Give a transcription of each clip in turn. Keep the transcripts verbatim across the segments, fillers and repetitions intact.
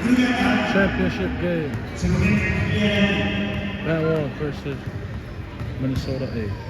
Championship game. Pat Wall versus Minnesota A.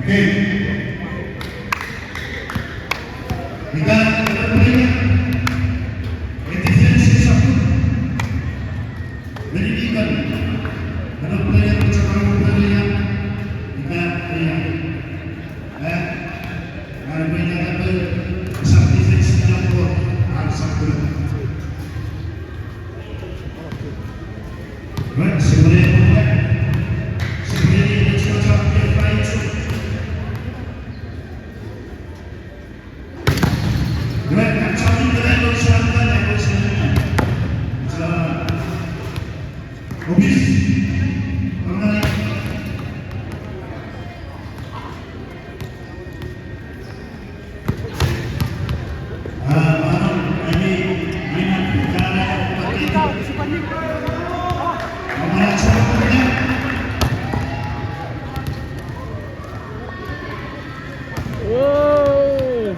Okay. Ita, ita player, e defense e saput. Very legal. Ita player, ita player. Ita player. Eh, are player, ita player, sap defense, ita player, are sap player. Whoa!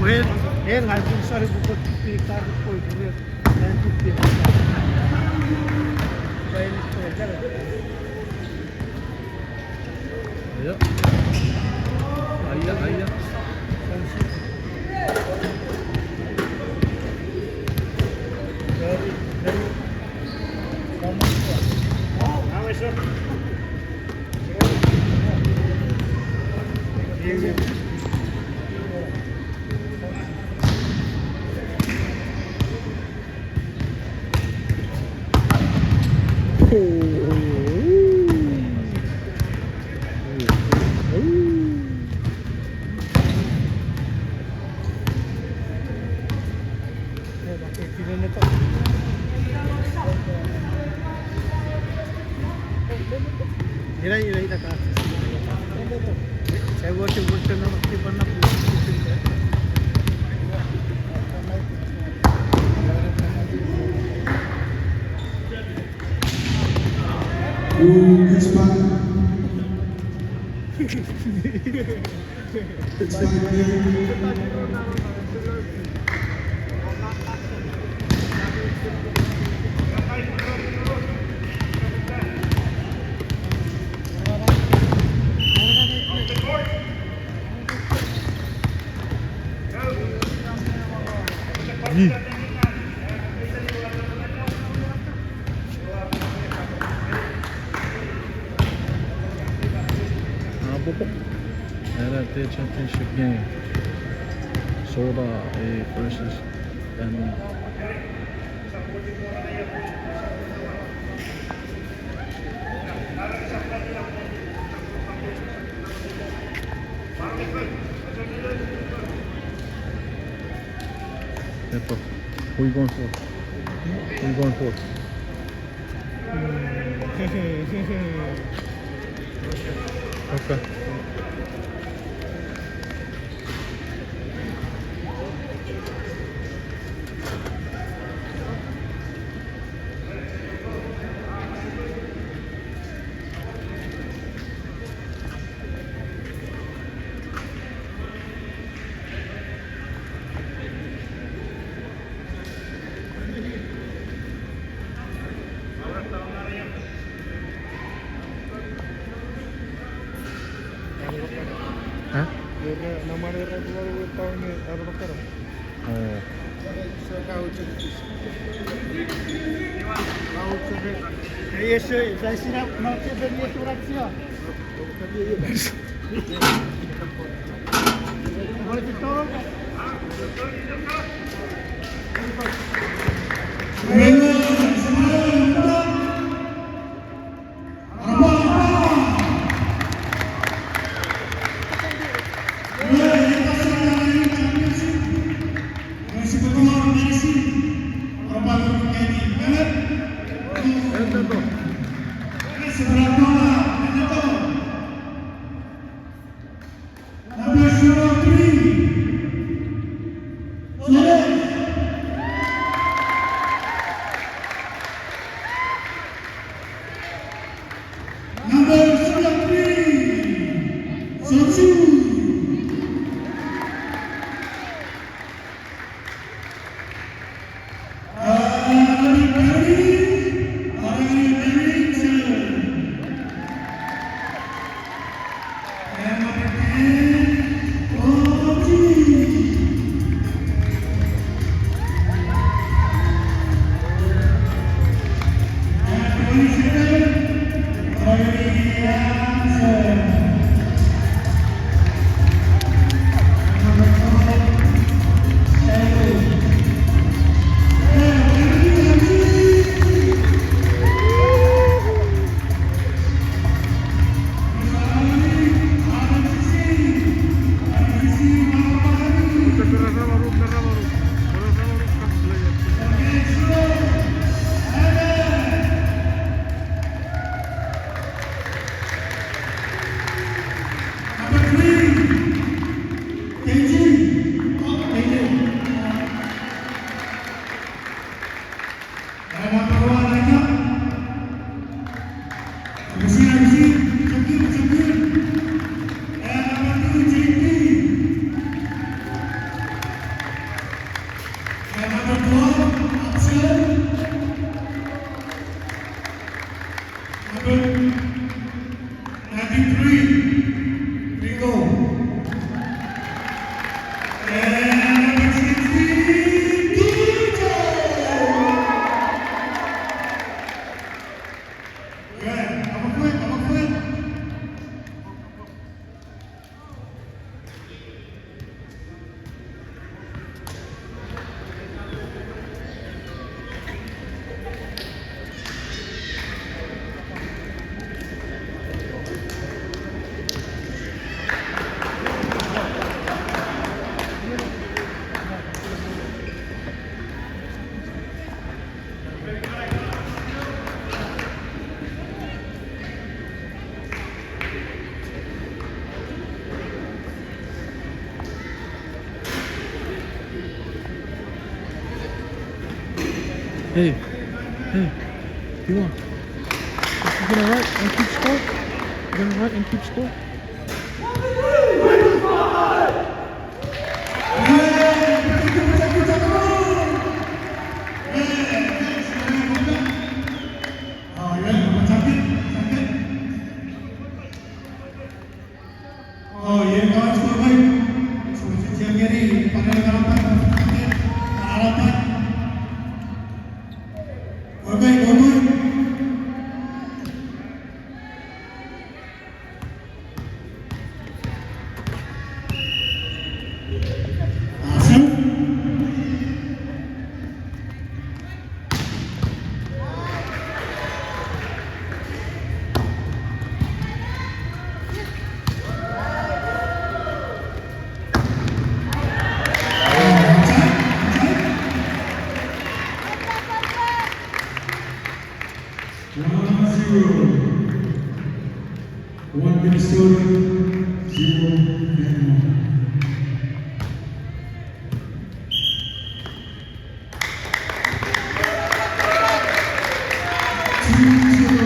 Well, eh, ngai pun sori pukot pi kar pun. Aia. Aia, aia. Apopo. Era the championship game. Soda, eh, versus Danny. Eto, who you going for? Who you going for? Okay. Huh? Oh. Number zero three, Solos. Number zero three, Sochu. Happy three. Bingo. And number sixteen, D J. Good. Come on, quick, come on, quick. Hey, hey, you want? You gonna write and keep score? You gonna write and keep score? One zero. One Minnesota, zero Panama. Two zero.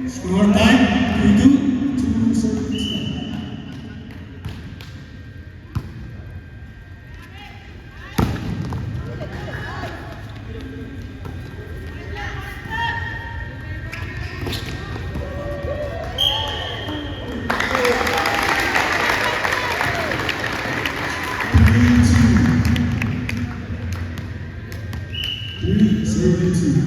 Score time, three two, two seventeen. Three seventeen.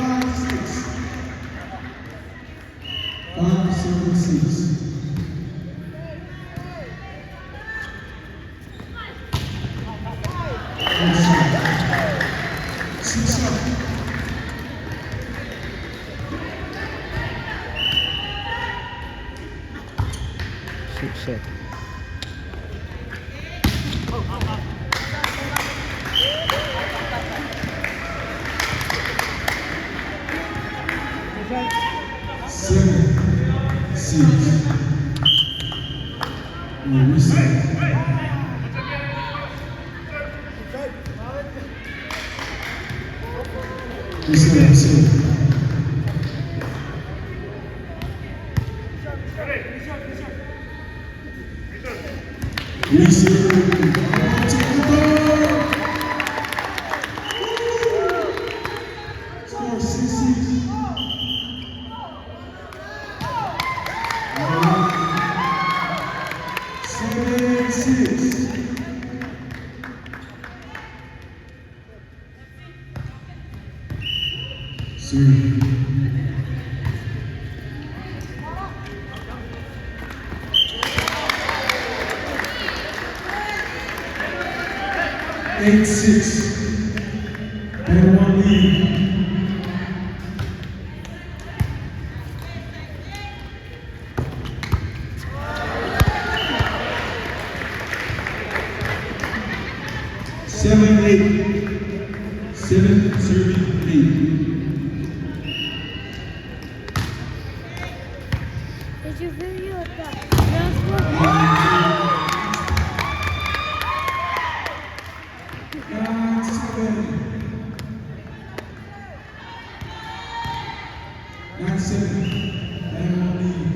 Five seven six. Five seven six. Six up. Six up. Seven, six. We reset. Reset, reset. Reset. Score six six. Seven six. Serve. Eight six. Padawan lead. Seven eight. Seven serving eight. Did you video of that? Nine seven. Nine seven. Padawan lead.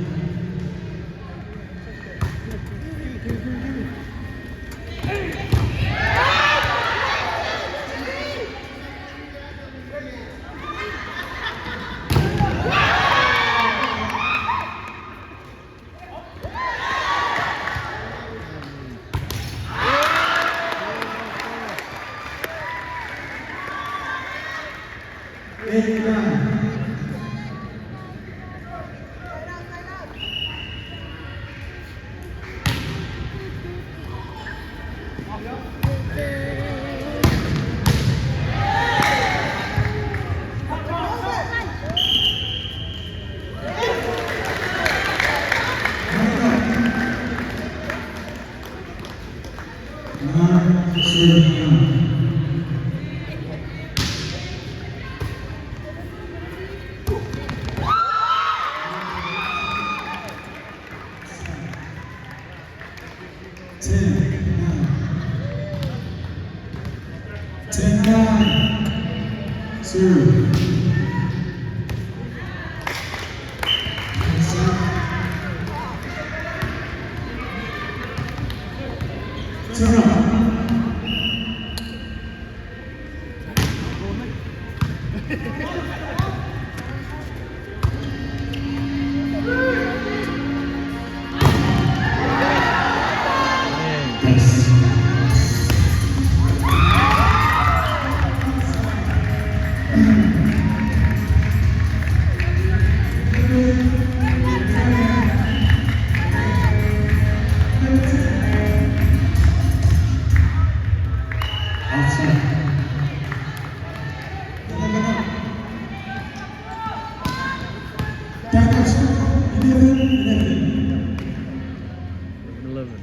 Eight nine. Ten nine. Ten nine. Serve. Serve. Outside. Eleven, eleven. Eleven.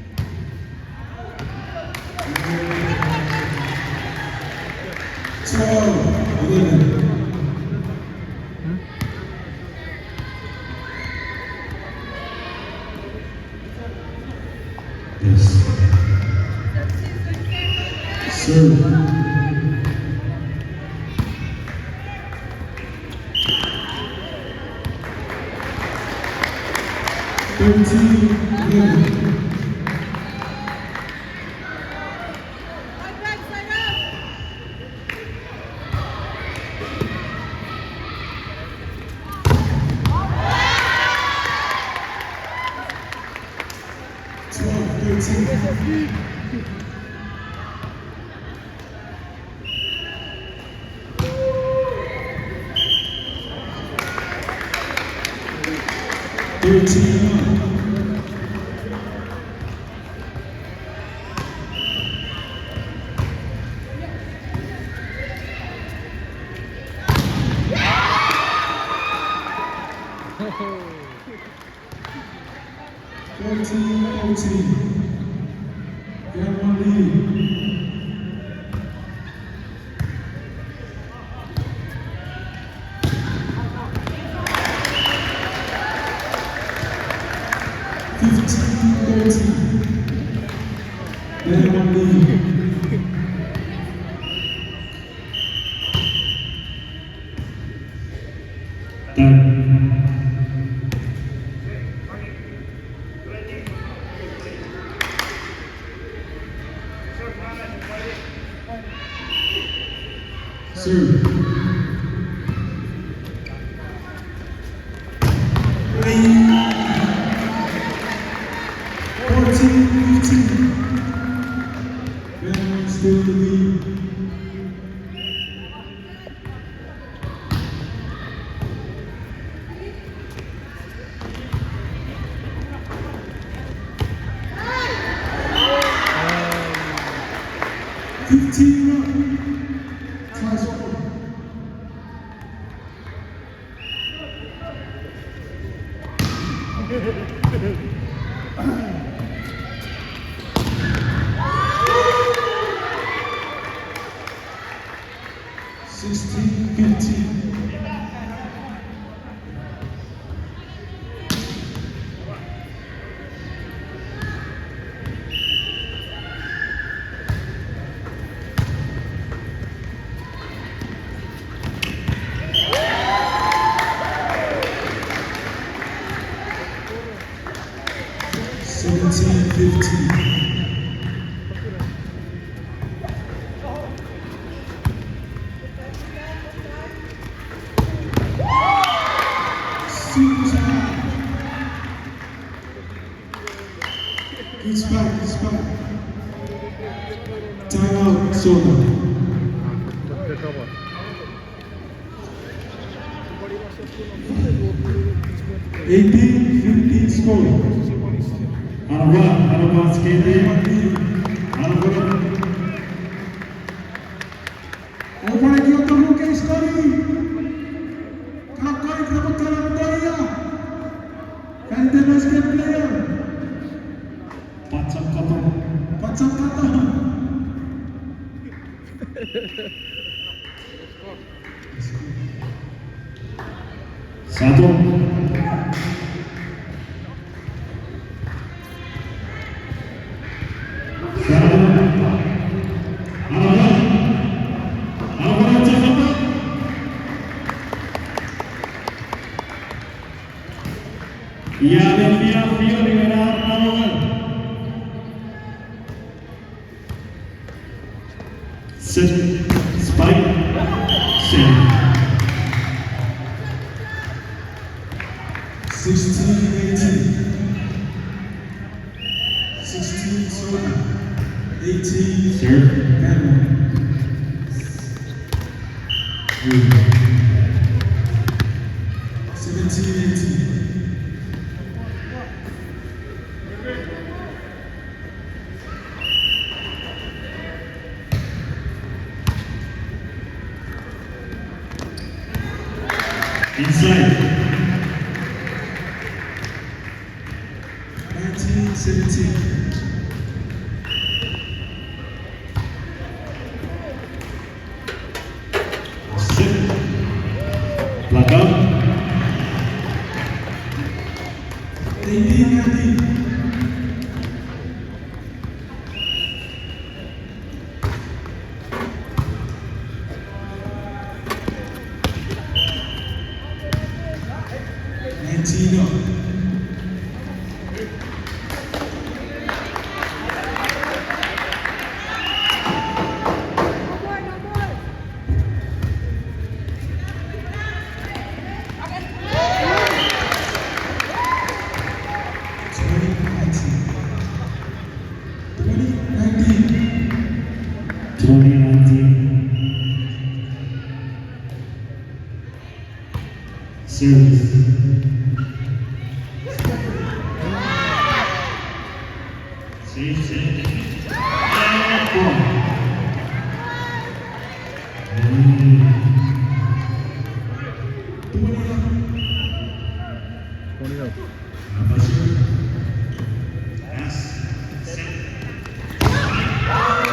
Twelve, eleven. Hmm? Yes. Serve. Thirteen eleven. Twelve thirteen. Thirteen. Fourteen thirteen. Family. Fifteen thirteen. Family. Time. Serve. Fourteen fifteen. Family still in the lead. Fifteen up. Tie score. Sixteen fifteen. Seventeen fifteen. It's back, it's back. Time out, Sona. Eighteen fifteen score. Arwa, arwa, skete. Arwa. Oupwe ne kioto muke skoni. Kakoi kapo tala toia. Fan iten best player. Pacham kato. Pacham kato. Sato. Sato. Arwa. Arwa, Sato. Ia, ia, ia, ia, ia, arwa. Set. Spike. Set. Sixteen eighteen. Sixteen Sona. Eighteen. Serve. Panama. Seventeen eighteen. Inside. Nineteen seventeen. Set. Blackout. Eighteen nineteen. Nineteen up. Twenty nineteen. Twenty nineteen. Twenty nineteen. Service. Save, save. And point. Mm. Twenty up. Twenty up. Pass. Set. Wow.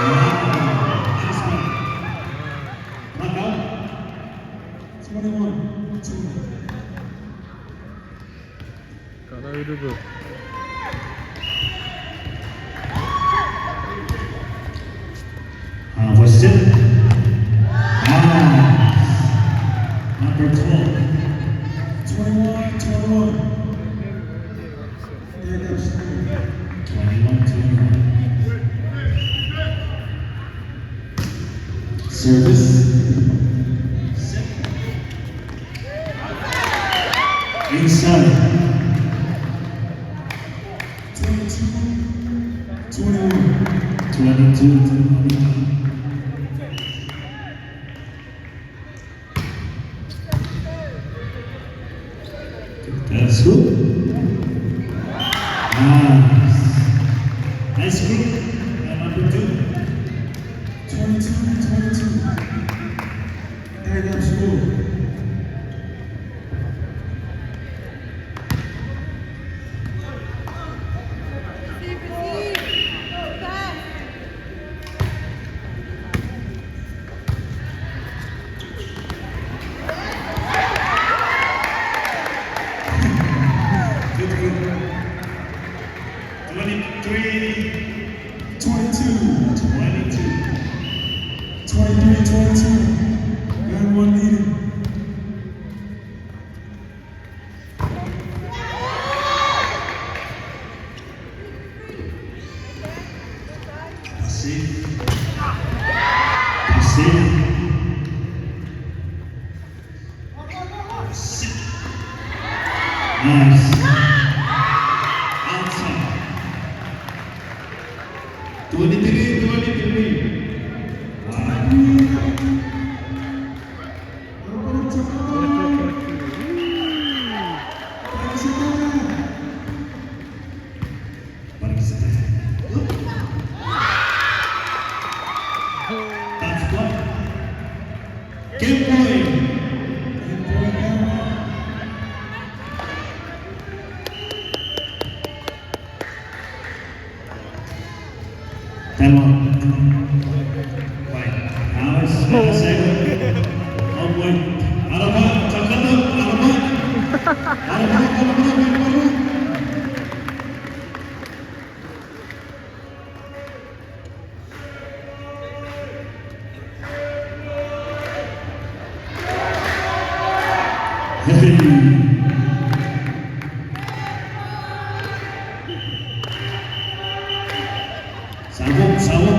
Nice one. Knockout. Twenty-one twenty. Kana udugu. Ah, was it? Ah, number twelve. Twenty-one twenty-one. Twenty-one twenty-one. Service. Inside. Twenty-two twenty-one. Twenty-two twenty-one. That's good. Nice. Nice group. And number two. Twenty-two twenty-two. Very nice group. Good, good. Twenty-three twenty-two. Twenty-two. Twenty-three twenty-two. Round one leading. Pass it. Pass it. Pass it. Nice. Outside. Twenty-three twenty-three. Wow. That's what. Game point. Time out. Right. Now it's, uh, second. Oh, boy. Arama, chakata, arama. Arama, arama, arama. Sabuk, sabuk.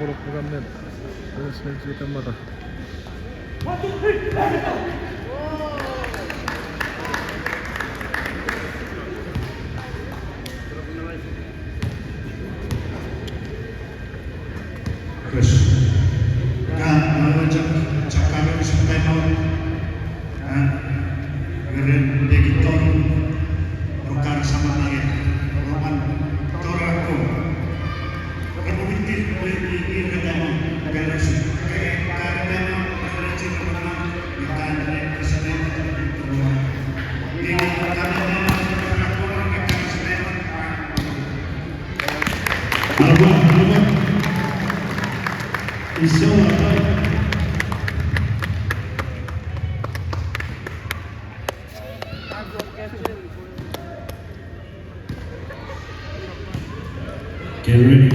Poro program men. Let's make it a matter. Chris. Ka, mano chok, chok kano si time out. Ka, ngeren pekiton, rokar saman nangin, roman, torakko. Repo mitir, we, i, i, retemo, kerosi, ke, ka retemo, rechi, roman, i, ka, re, president, roman. I, ka retemo, torakko, ke, ka, retemo, Alba, alba. Iso, alba. Get ready.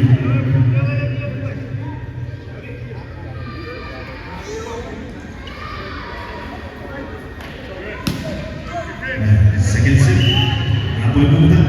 Second set. Apo iputa.